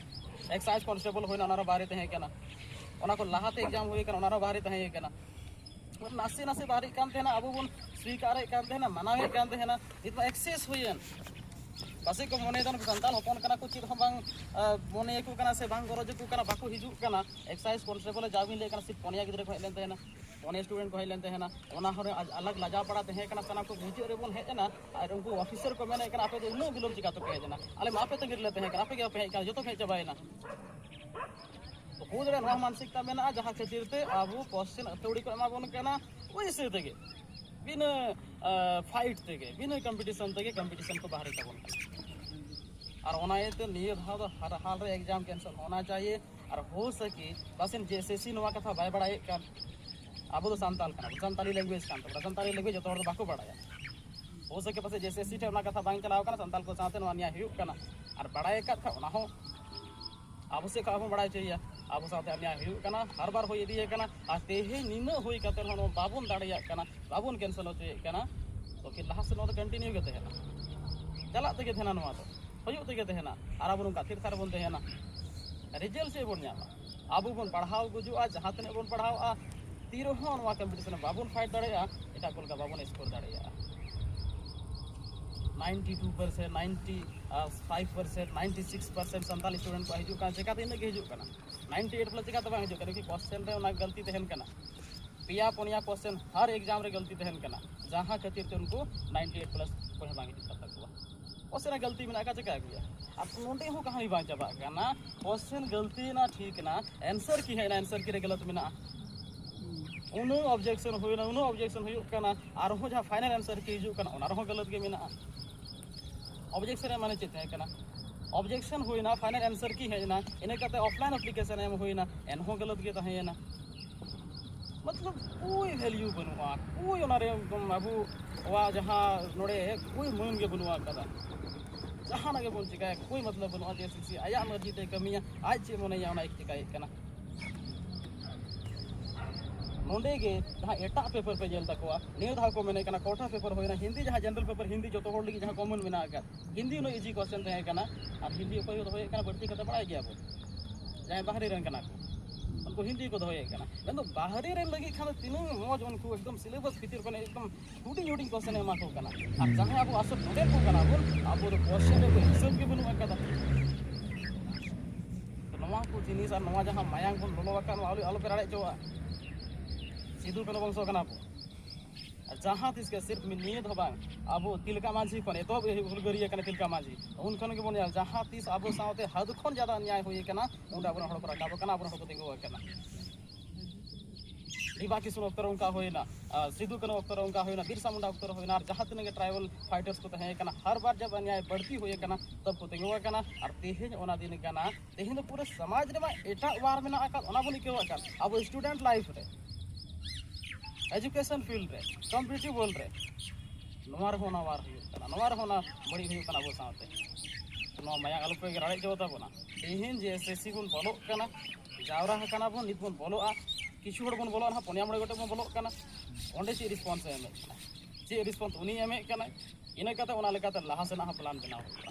ᱮᱠᱥᱟᱭᱤᱡᱽ ᱠᱚᱱᱥᱴᱮᱵᱚᱞ ᱦᱩᱭᱱᱟ, ᱚᱱᱟ ᱨᱮᱦᱚᱸ ᱵᱟᱦᱨᱮ ᱛᱟᱦᱮᱸ ᱠᱟᱱᱟ᱾ ᱚᱱᱟ ᱠᱚ ᱞᱟᱦᱟᱛᱮ ᱮᱠᱡᱟᱢ ᱦᱩᱭ ᱠᱟᱱᱟ, ᱚᱱᱟ ᱨᱮᱦᱚᱸ ᱵᱟᱦᱨᱮ ᱛᱟᱦᱮᱸ ᱠᱟᱱᱟ᱾ ᱱᱟᱥᱮ ᱱᱟᱥᱮ ᱵᱟᱦᱨᱮᱜ ᱠᱟᱱ ᱛᱟᱦᱮᱱᱟ, ᱟᱵᱚ ᱵᱚᱱ ᱥᱤᱠᱟᱨᱮᱫ ᱠᱟᱱ ᱛᱟᱦᱮᱱᱟ, ᱢᱟᱱᱟᱣᱮᱫ ᱠᱟᱱ ᱛᱟᱦᱮᱱᱟ᱾ ᱱᱤᱛ ᱢᱟ ᱮᱠᱥᱮᱥ ᱦᱩᱭᱮᱱ᱾ ᱯᱟᱥᱮᱡ ᱠᱚ ᱢᱚᱱᱮᱭᱮᱫᱟ ᱱᱩᱠᱩ ᱥᱟᱱᱛᱟᱲ ᱦᱚᱯᱚᱱ ᱠᱟᱱᱟ ᱠᱚ, ᱪᱮᱫ ᱦᱚᱸ ᱵᱟᱝ ᱟ, ᱢᱚᱱᱮᱭᱟᱠᱚ ᱠᱟᱱᱟ ᱥᱮ ᱵᱟᱝ ᱜᱚᱨᱚᱡᱽ ᱟᱠᱚ ᱠᱟᱱᱟ, ᱵᱟᱠᱚ ᱦᱤᱡᱩᱜ ᱠᱟᱱᱟ᱾ ᱮᱠᱥᱟᱭᱤᱡᱽ ᱠᱚᱱᱥᱴᱮᱵᱚᱞ ᱨᱮ ᱡᱟ ᱵᱤᱱ ᱞᱟᱹᱭᱮᱫ ᱠᱟᱱᱟ, ᱥᱤᱨᱯ ᱯᱚᱱᱭᱟ ᱜᱤᱫᱽᱨᱟᱹ ᱠᱚ ᱦᱮᱡ ᱞᱮᱱ ᱛᱟᱦᱮᱱᱟ, ᱯᱚᱱᱭᱟ ᱥᱴᱩᱰᱮᱱᱴ ᱠᱚ ᱦᱮᱡ ᱞᱮᱱ ᱛᱟᱦᱮᱱᱟ᱾ ᱚᱱᱟ ᱦᱚᱸ ᱟᱞᱟᱜᱽ ᱞᱟᱡᱟᱣ ᱯᱟᱲᱟ ᱛᱟᱦᱮᱸ ᱠᱟᱱᱟ᱾ ᱥᱟᱱᱟᱢ ᱠᱚ ᱢᱩᱪᱟᱹᱫ ᱨᱮᱵᱚᱱ ᱦᱮᱡ ᱮᱱᱟ ᱟᱨ ᱩᱱᱠᱩ ᱚᱯᱷᱤᱥᱟᱨ ᱠᱚ ᱢᱮᱱᱮᱫ ᱠᱟᱱᱟ, "ᱟᱯᱮ ᱫᱚ ᱩᱱᱟᱹᱜ ᱵᱤᱞᱚᱢ ᱪᱤᱠᱟ ᱛᱮᱯᱮ ᱦᱮᱡ ᱮᱱᱟ? ᱟᱞᱮ ᱢᱟ ᱟᱯᱮ ᱛᱟᱺᱜᱤ ᱨᱮᱞᱮ ᱛᱟᱦᱮᱸ ᱠᱟᱱᱟ, ᱟᱯᱮ ᱜᱮ ᱵᱟᱯᱮ ᱦᱮᱡ ᱠᱟᱱᱟ, ᱡᱚᱛᱚ ᱯᱮ ᱦᱮᱡ ᱪᱟᱵᱟᱭᱮᱱᱟ᱾" ᱛᱚ ᱦᱩᱭ ᱫᱟᱲᱮᱭᱟᱜᱼᱟ ᱱᱚᱣᱟ ᱢᱟᱱᱥᱤᱠᱛᱟ ᱢᱮᱱᱟᱜᱼᱟ, ᱡᱟᱦᱟᱸ ᱠᱷᱟᱹᱛᱤᱨ ᱛᱮ ᱟᱵᱚ ᱠᱚᱥᱪᱮᱱ ᱟᱹᱛᱷᱟᱹᱣᱲᱤ ᱠᱚ ᱮᱢᱟ ᱵᱚᱱ ᱠᱟᱱᱟ, ᱯᱩᱭᱥᱟᱹ ᱛᱮᱜᱮ᱾ ᱵᱤᱱᱟᱹ ᱯᱷᱟᱭᱤᱴ ᱛᱮᱜᱮ, ᱵᱤᱱᱟᱹ ᱠᱚᱢᱯᱤᱴᱤᱥᱚᱱ ᱛᱮᱜᱮ ᱠᱚᱢᱯᱤᱴᱤᱥᱚᱱ ᱠᱚ ᱵᱟᱦᱨᱮ ᱛᱟᱵᱚᱱ ᱠᱟᱱᱟ᱾ ᱟᱨ ᱚᱱᱟ ᱤᱭᱟᱹᱛᱮ ᱱᱤᱭᱟᱹ ᱫᱷᱟᱣ ᱫᱚ ᱦᱟᱨ ᱦᱟᱞ ᱨᱮ ᱮᱠᱡᱟᱢ ᱠᱮᱱᱥᱮᱞ ᱦᱳᱱᱟ ᱪᱟᱦᱤᱭᱮ᱾ ᱟᱨ ᱦᱳ ᱥᱟᱠᱤ ᱯᱟᱥᱮᱱ ᱡᱮ ᱮᱥ ᱮᱥ ᱥᱤ ᱱᱚᱣᱟ ᱠᱟᱛᱷᱟ ᱵᱟᱭ ᱵᱟᱲᱟᱭᱮᱫ ᱠᱟᱱ᱾ ᱟᱵᱚ ᱫᱚ ᱥᱟᱱᱛᱟᱞ ᱠᱟᱱᱟ ᱵᱚᱱ, ᱥᱟᱱᱛᱟᱞᱤ ᱞᱮᱝᱜᱩᱭᱮᱡᱽ ᱠᱟᱱ ᱛᱟᱵᱚᱱᱟ, ᱥᱟᱱᱛᱟᱞᱤ ᱞᱮᱝᱜᱩᱭᱮᱡᱽ ᱡᱚᱛᱚ ᱦᱚᱲ ᱫᱚ ᱵᱟᱠᱚ ᱵᱟᱲᱟᱭᱟ᱾ ᱦᱳ ᱥᱟᱠᱤ ᱯᱟᱥᱮ ᱡᱮ ᱮᱥ ᱮᱥ ᱥᱤ ᱴᱷᱮᱱ ᱚᱱᱟ ᱠᱟᱛᱷᱟ ᱵᱟᱝ ᱪᱟᱞᱟᱣ ᱠᱟᱱᱟ, ᱥᱟᱱᱛᱟᱞ ᱠᱚ ᱥᱟᱶᱛᱮ ᱱᱚᱣᱟ ᱱᱮᱭᱟᱭ ᱦᱩᱭᱩᱜ ᱠᱟᱱᱟ᱾ ᱟᱨ ᱵᱟᱲᱟᱭ ᱟᱠᱟᱫ ᱠᱷᱟᱱ ᱚᱱᱟ ᱦᱚᱸ ᱟᱵᱚ ᱥᱮᱫ ᱠᱷᱚᱱ ᱟᱵᱚ ᱵᱟᱲᱟᱭ ᱦᱚᱪᱚᱭᱮᱭᱟ᱾ ᱟᱵᱚ ᱥᱟᱶᱛᱮ ᱱᱮᱭᱟᱭ ᱦᱩᱭᱩᱜ ᱠᱟᱱᱟ, ᱦᱟᱨ ᱵᱟᱨ ᱦᱩᱭ ᱤᱫᱤᱭ ᱠᱟᱱᱟ᱾ ᱟᱨ ᱛᱮᱦᱮᱧ ᱱᱤᱱᱟᱹᱜ ᱦᱩᱭ ᱠᱟᱛᱮ ᱨᱮᱦᱚᱸ ᱱᱚᱣᱟ ᱵᱟᱵᱚᱱ ᱫᱟᱲᱮᱭᱟᱜ ᱠᱟᱱᱟ, ᱵᱟᱵᱚᱱ ᱠᱮᱱᱥᱮᱞ ᱦᱚᱪᱚᱭᱮᱫ ᱠᱟᱱᱟ, ᱛᱚ ᱯᱷᱤᱨ ᱞᱟᱦᱟ ᱥᱮᱫ ᱱᱚᱣᱟ ᱫᱚ ᱠᱚᱱᱴᱤᱱᱤᱭᱩ ᱜᱮ ᱛᱟᱦᱮᱱᱟ, ᱪᱟᱞᱟᱜ ᱛᱮᱜᱮ ᱛᱟᱦᱮᱱᱟ, ᱱᱚᱣᱟ ᱫᱚ ᱦᱩᱭᱩᱜ ᱛᱮᱜᱮ ᱛᱟᱦᱮᱱᱟ᱾ ᱟᱨ ᱟᱵᱚ ᱱᱚᱝᱠᱟ ᱛᱷᱤᱨ ᱛᱷᱟᱨ ᱵᱚᱱ ᱛᱟᱦᱮᱱᱟ, ᱨᱮᱡᱟᱞᱴ ᱪᱮᱫ ᱵᱚᱱ ᱧᱟᱢᱟ? ᱟᱵᱚ ᱵᱚᱱ ᱯᱟᱲᱦᱟᱣ ᱜᱩᱡᱩᱜᱼᱟ, ᱡᱟᱦᱟᱸ ᱛᱤᱱᱟᱹᱜ ᱵᱚᱱ ᱯᱟᱲᱦᱟᱣᱼᱟ, ᱛᱤ ᱨᱮᱦᱚᱸ ᱱᱚᱣᱟ ᱠᱚᱢᱯᱤᱴᱤᱥᱚᱱ ᱨᱮ ᱵᱟᱵᱚᱱ ᱯᱷᱟᱭᱤᱴ ᱫᱟᱲᱮᱭᱟᱜᱼᱟ, ᱮᱴᱟᱜ ᱠᱚ ᱞᱮᱠᱟ ᱵᱟᱵᱚᱱ ᱥᱠᱳᱨ ᱫᱟᱲᱮᱭᱟᱜᱼᱟ᱾ Ninety two percent, ninety five percent, ninety six percent Santali student ᱠᱚ ᱦᱤᱡᱩᱜ ᱠᱟᱱᱟ, ᱪᱮᱠᱟᱛᱮ ᱤᱱᱟᱹᱜ ᱜᱮ ᱦᱤᱡᱩᱜ ᱠᱟᱱᱟ? ᱱᱟᱭᱤᱱᱴᱤ ᱮᱭᱤᱴ ᱯᱞᱟᱥ ᱪᱮᱠᱟᱛᱮ ᱵᱟᱝ ᱦᱤᱡᱩᱜ ᱠᱟᱱᱟ? ᱠᱤ ᱠᱚᱥᱪᱮᱱ ᱨᱮ ᱚᱱᱟ ᱜᱟᱹᱞᱛᱤ ᱛᱟᱦᱮᱱ ᱠᱟᱱᱟ᱾ ᱯᱮᱭᱟ ᱯᱩᱱᱭᱟ ᱠᱚᱥᱪᱮᱱ ᱦᱟᱨ ᱮᱠᱡᱟᱢ ᱨᱮ ᱜᱟᱹᱞᱛᱤ ᱛᱟᱦᱮᱱ ᱠᱟᱱᱟ, ᱡᱟᱦᱟᱸ ᱠᱷᱟᱹᱛᱤᱨ ᱛᱮ ᱩᱱᱠᱩ ᱱᱟᱭᱤᱱᱴᱤ ᱮᱭᱤᱴ ᱯᱞᱟᱥ ᱚᱠᱚᱭ ᱦᱚᱸ ᱵᱟᱝ ᱦᱤᱡᱩᱜ ᱠᱟᱱ ᱛᱟᱠᱚᱣᱟ᱾ ᱠᱚᱥᱪᱮᱱ ᱨᱮ ᱜᱟᱹᱞᱛᱤ ᱢᱮᱱᱟᱜ ᱠᱷᱟᱱ ᱪᱮᱠᱟ ᱟᱹᱜᱩᱭᱟ? ᱟᱨ ᱱᱚᱸᱰᱮ ᱦᱚᱸ ᱠᱟᱹᱦᱱᱤ ᱵᱟᱝ ᱪᱟᱵᱟᱜ ᱠᱟᱱᱟ᱾ ᱠᱚᱥᱪᱮᱱ ᱜᱟᱹᱞᱛᱤᱭᱮᱱᱟ, ᱴᱷᱤᱠ ᱮᱱᱟ, ᱮᱱᱥᱟᱨ ᱠᱤ ᱦᱮᱡ ᱮᱱᱟ, ᱮᱱᱥᱟᱨ ᱠᱤ ᱨᱮ ᱜᱟᱞᱟᱛ ᱢᱮᱱᱟᱜᱼᱟ᱾ ᱩᱱᱟᱹᱜ ᱚᱵᱡᱮᱠᱥᱚᱱ ᱦᱩᱭᱱᱟ, ᱩᱱᱟᱹᱜ ᱚᱵᱡᱮᱠᱥᱚᱱ ᱦᱩᱭᱩᱜ ᱠᱟᱱᱟ, ᱟᱨᱦᱚᱸ ᱡᱟᱦᱟᱸ ᱯᱷᱟᱭᱱᱟᱞ ᱮᱱᱥᱟᱨ ᱠᱤ ᱦᱤᱡᱩᱜ ᱠᱟᱱᱟ, ᱚᱱᱟ ᱨᱮᱦᱚᱸ ᱜᱟᱞᱟᱛ ᱜᱮ ᱢᱮᱱᱟᱜᱼᱟ᱾ ᱚᱵᱡᱮᱠᱥᱚᱱ ᱨᱮᱭᱟᱜ ᱢᱟᱱᱮ ᱪᱮᱫ ᱛᱟᱦᱮᱸ ᱠᱟᱱᱟ? ᱚᱵᱡᱮᱠᱥᱚᱱ ᱦᱩᱭᱱᱟ, ᱯᱷᱟᱭᱱᱟᱞ ᱮᱱᱥᱟᱨ ᱠᱤ ᱦᱮᱡ ᱮᱱᱟ, ᱤᱱᱟᱹ ᱠᱟᱛᱮ ᱚᱯᱷᱞᱟᱭᱤᱱ ᱮᱯᱞᱤᱠᱮᱥᱚᱱ ᱮᱢ ᱦᱩᱭᱱᱟ, ᱮᱱᱦᱚᱸ ᱜᱟᱞᱟᱛ ᱜᱮ ᱛᱟᱦᱮᱸᱭᱮᱱᱟ᱾ ᱢᱚᱛᱞᱚᱵ ᱠᱳᱭ ᱵᱷᱮᱞᱤᱭᱩ ᱵᱟᱹᱱᱩᱜᱼᱟ, ᱠᱳᱭ ᱚᱱᱟᱨᱮ ᱮᱠᱫᱚᱢ ᱟᱵᱚᱣᱟᱜ ᱡᱟᱦᱟᱸ ᱱᱚᱰᱮ ᱠᱳᱭ ᱢᱟᱹᱱ ᱜᱮ ᱵᱟᱹᱱᱩᱜ ᱟᱠᱟᱫᱟ᱾ ᱡᱟᱦᱟᱱᱟᱜ ᱜᱮᱵᱚᱱ ᱪᱤᱠᱟᱹᱭᱟ, ᱠᱳᱭ ᱢᱚᱛᱞᱚᱵ ᱵᱟᱹᱱᱩᱜᱼᱟ᱾ ᱡᱮ ᱥᱤ ᱥᱤ ᱟᱭᱟᱜ ᱢᱟᱹᱨᱡᱤ ᱛᱮ ᱠᱟᱹᱢᱤᱭᱟ, ᱟᱡ ᱪᱮᱫ ᱢᱚᱱᱮᱭᱟ ᱚᱱᱟᱭ ᱪᱤᱠᱟᱹᱭᱮᱫ ᱠᱟᱱᱟ᱾ ᱱᱚᱸᱰᱮ ᱜᱮ ᱡᱟᱦᱟᱸ ᱮᱴᱟᱜ ᱯᱮᱯᱟᱨ ᱯᱮ ᱧᱮᱞ ᱛᱟᱠᱚᱣᱟ, ᱱᱤᱭᱟᱹ ᱫᱷᱟᱣ ᱠᱚ ᱢᱮᱱᱮᱫ ᱠᱟᱱᱟ ᱠᱚᱴᱷᱟ ᱯᱮᱯᱟᱨ ᱦᱩᱭᱱᱟ, ᱦᱤᱱᱫᱤ ᱡᱟᱦᱟᱸ ᱡᱮᱱᱟᱨᱟᱞ ᱯᱮᱯᱟᱨ, ᱦᱤᱱᱫᱤ ᱡᱚᱛᱚ ᱦᱚᱲ ᱞᱟᱹᱜᱤᱫ ᱡᱟᱦᱟᱸ ᱠᱚᱢᱚᱱ ᱢᱮᱱᱟᱜ ᱟᱠᱟᱫ, ᱦᱤᱱᱫᱤ ᱩᱱᱟᱹᱜ ᱤᱡᱤ ᱠᱚᱥᱪᱮᱱ ᱛᱟᱦᱮᱸ ᱠᱟᱱᱟ᱾ ᱟᱨ ᱦᱤᱱᱫᱤ ᱚᱠᱚᱭ ᱠᱚ ᱫᱚᱦᱚᱭᱮᱫ ᱠᱟᱱᱟ ᱵᱟᱹᱲᱛᱤ ᱠᱟᱛᱮ ᱵᱟᱲᱟᱭ ᱜᱮᱭᱟ ᱵᱚᱱ, ᱡᱟᱦᱟᱸᱭ ᱵᱟᱦᱨᱮ ᱨᱮᱱ ᱠᱟᱱᱟ ᱠᱚ, ᱩᱱᱠᱩ ᱦᱤᱱᱫᱤ ᱠᱚ ᱫᱚᱦᱚᱭᱮᱫ ᱠᱟᱱᱟ᱾ ᱢᱮᱱᱫᱚ ᱵᱟᱦᱨᱮ ᱨᱮᱱ ᱞᱟᱹᱜᱤᱫ ᱠᱷᱟᱱ ᱫᱚ ᱛᱤᱱᱟᱹᱜ ᱢᱚᱡᱽ, ᱩᱱᱠᱩ ᱮᱠᱫᱚᱢ ᱥᱤᱞᱮᱵᱟᱥ ᱵᱷᱤᱛᱤᱨ ᱠᱷᱚᱱ ᱮᱠᱫᱚᱢ ᱦᱩᱰᱤᱧ ᱦᱩᱰᱤᱧ ᱠᱚᱥᱪᱮᱱ ᱮ ᱮᱢᱟ ᱠᱚ ᱠᱟᱱᱟ᱾ ᱟᱨ ᱡᱟᱦᱟᱸᱭ ᱟᱵᱚ ᱟᱥᱚᱞ ᱱᱚᱰᱮ ᱠᱚ ᱠᱟᱱᱟ ᱵᱚᱱ, ᱟᱵᱚ ᱫᱚ ᱠᱚᱥᱪᱮᱱ ᱨᱮ ᱠᱳᱱᱳ ᱦᱤᱥᱟᱹᱵ ᱜᱮ ᱵᱟᱹᱱᱩᱜ ᱟᱠᱟᱫᱟ᱾ ᱛᱚ ᱱᱚᱣᱟ ᱠᱚ ᱡᱤᱱᱤᱥ ᱟᱨ ᱱᱚᱣᱟ ᱡᱟᱦᱟᱸ ᱢᱟᱭᱟᱝ ᱵᱚᱱ ᱞᱚᱞᱚ ᱟᱠᱟᱫ, ᱱᱚᱣᱟ ᱟᱞᱚ, ᱟᱞᱚᱯᱮ ᱨᱟᱲᱮᱡ ᱦᱚᱪᱚᱣᱟᱜᱼᱟ᱾ ᱥᱤᱫᱷᱩ ᱠᱟᱹᱱᱦᱩ ᱵᱚᱝᱥᱚ ᱠᱟᱱᱟ ᱵᱚᱱ᱾ ᱟᱨ ᱡᱟᱦᱟᱸ ᱛᱤᱥ ᱜᱮ ᱥᱤᱨᱯ ᱱᱤᱭᱟᱹ ᱫᱚ ᱵᱟᱝ, ᱟᱵᱚ ᱛᱤᱞᱠᱟ ᱢᱟᱹᱡᱷᱤ ᱠᱷᱚᱱ ᱮᱛᱚᱦᱚᱵ ᱦᱩᱞᱜᱟᱹᱨᱤᱭᱟᱹ ᱠᱟᱱᱟ ᱛᱤᱞᱠᱟ ᱢᱟᱹᱡᱷᱤ, ᱩᱱ ᱠᱷᱚᱱ ᱜᱮᱵᱚᱱ ᱧᱮᱞ, ᱡᱟᱦᱟᱸ ᱛᱤᱥ ᱟᱵᱚ ᱥᱟᱶᱛᱮ ᱦᱟᱫ ᱠᱷᱚᱱ ᱡᱟᱫᱟ ᱱᱮᱭᱟᱭ ᱦᱩᱭ ᱟᱠᱟᱱᱟ, ᱩᱱᱨᱮ ᱟᱵᱚᱨᱮᱱ ᱦᱚᱲ ᱠᱚ ᱨᱟᱠᱟᱵ ᱟᱠᱟᱱᱟ, ᱟᱵᱚᱨᱮᱱ ᱦᱚᱲ ᱠᱚ ᱛᱤᱸᱜᱩ ᱟᱠᱟᱱᱟ᱾ ᱰᱤᱵᱟ ᱠᱤᱥᱩᱱ ᱚᱠᱛᱚ ᱨᱮ ᱚᱱᱠᱟ ᱦᱩᱭᱱᱟ, ᱟᱨ ᱥᱤᱫᱩ ᱠᱟᱹᱱᱦᱩ ᱚᱠᱛᱚ ᱨᱮ ᱚᱱᱠᱟ ᱦᱩᱭᱱᱟ, ᱵᱤᱨᱥᱟ ᱢᱩᱱᱰᱟ ᱚᱠᱛᱚ ᱨᱮ ᱦᱩᱭᱱᱟ, ᱟᱨ ᱡᱟᱦᱟᱸ ᱛᱤᱱᱟᱹᱜ ᱜᱮ ᱴᱨᱟᱭᱵᱟᱞ ᱯᱷᱟᱭᱴᱟᱨᱥ ᱠᱚ ᱛᱟᱦᱮᱸ ᱠᱟᱱᱟ, ᱦᱟᱨ ᱵᱟᱨ ᱡᱟᱵ ᱚᱱᱭᱟᱭ ᱵᱟᱹᱲᱛᱤ ᱦᱩᱭ ᱟᱠᱟᱱᱟ, ᱛᱚᱵ ᱠᱚ ᱛᱤᱸᱜᱩ ᱟᱠᱟᱱᱟ᱾ ᱟᱨ ᱛᱮᱦᱮᱧ ᱚᱱᱟ ᱫᱤᱱ ᱠᱟᱱᱟ᱾ ᱛᱮᱦᱮᱧ ᱫᱚ ᱯᱩᱨᱟᱹ ᱥᱚᱢᱟᱡᱽ ᱨᱮᱢᱟ ᱮᱴᱟᱜ ᱣᱟᱨ ᱢᱮᱱᱟᱜ ᱟᱠᱟᱫ, ᱚᱱᱟ ᱵᱚᱱ ᱟᱹᱭᱠᱟᱹᱣᱟᱜ ᱠᱟᱱ᱾ ᱟᱵᱚ ᱥᱴᱩᱰᱮᱱᱴ ᱞᱟᱭᱤᱯᱷ ᱨᱮ, ᱮᱡᱩᱠᱮᱥᱚᱱ ᱯᱷᱤᱞᱰ ᱨᱮ, ᱠᱚᱢᱯᱤᱴᱤᱴᱤᱵᱷ ᱣᱟᱨᱞᱰ ᱨᱮ, ᱱᱚᱣᱟ ᱨᱮᱦᱚᱸ ᱚᱱᱟ ᱣᱟᱨ ᱦᱩᱭᱩᱜ ᱠᱟᱱᱟ, ᱱᱚᱣᱟ ᱨᱮᱦᱚᱸ ᱚᱱᱟ ᱵᱟᱹᱲᱤᱡ ᱦᱩᱭᱩᱜ ᱠᱟᱱᱟ ᱟᱵᱚ ᱥᱟᱶᱛᱮ᱾ ᱱᱚᱣᱟ ᱢᱟᱭᱟ ᱟᱞᱚ ᱯᱮ ᱨᱟᱲᱮᱡ ᱦᱚᱪᱚ ᱛᱟᱵᱚᱱᱟ᱾ ᱛᱮᱦᱮᱧ ᱡᱮ ᱮᱥ ᱮᱥ ᱥᱤ ᱵᱚᱱ ᱵᱚᱞᱚᱜ ᱠᱟᱱᱟ, ᱡᱟᱣᱨᱟ ᱟᱠᱟᱱᱟ ᱵᱚᱱ, ᱱᱤᱛ ᱵᱚᱱ ᱵᱚᱞᱚᱜᱼᱟ, ᱠᱤᱪᱷᱩ ᱦᱚᱲ ᱵᱚᱱ ᱵᱚᱞᱚᱜᱼᱟ, ᱱᱟᱦᱟᱜ ᱯᱩᱱᱭᱟ ᱢᱚᱬᱮ ᱜᱚᱴᱮᱡ ᱵᱚᱱ ᱵᱚᱞᱚᱜ ᱠᱟᱱᱟ᱾ ᱚᱸᱰᱮ ᱪᱮᱫ ᱨᱮᱥᱯᱚᱱᱥ ᱮ ᱮᱢᱮᱫ ᱠᱟᱱᱟ, ᱪᱮᱫ ᱨᱮᱥᱯᱚᱱᱥ ᱩᱱᱤ ᱮᱢᱮᱫ ᱠᱟᱱᱟᱭ, ᱤᱱᱟᱹ ᱠᱟᱛᱮ ᱚᱱᱟ ᱞᱮᱠᱟᱛᱮ ᱞᱟᱦᱟ ᱥᱮᱱᱟᱜ ᱦᱚᱸ ᱯᱞᱟᱱ ᱵᱮᱱᱟᱣ ᱦᱩᱭᱩᱜᱼᱟ᱾